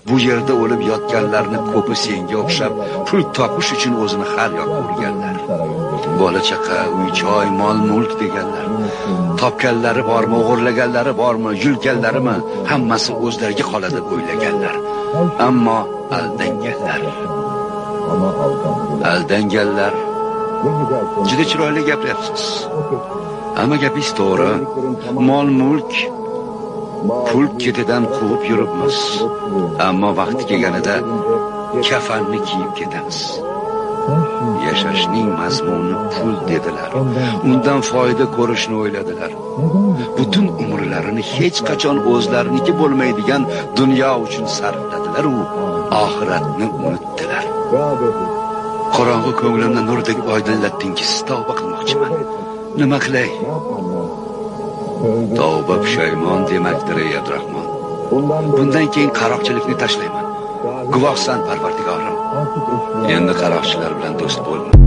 Bu yerda o'lib yotganlarni ko'pi senga o'xshab pul topish uchun o'zini har yoqqa urganlar. Bola chaqa, uy joy, mol mulk deganlar. Topganlari bormi, o'g'irlaganlari bormi, yulganlarimi, hammasi o'zlariga qoladi deb o'ylaganlar. Ammo aldanganlar. Aldanganlar. Juda chiroyli gapiryapsiz. Hamma gapingiz to'g'ri. Mol mulk, pul ketidan quvib yuribmiz. Ammo vaqti kelganida kafanni kiyib ketamiz. Yashashning mazmuni pul dedilar. Undan foyda ko'rishni o'yladilar. Butun umrlarini hech qachon o'zlariniki bo'lmaydigan dunyo uchun sarfladilar u oxiratni unutdilar. Qorong'u ko'nglimni nurdek oydinlatdingiz. Tavba qilmoqchiman. Nima qilay? Tavba pushaymon demakdir, ey Abdurahmon. Bundan keyin qaroqchilikni tashlayman. Guvohsan, Parvardigorim. Endi qaroqchilar bilan do'st bo'lma.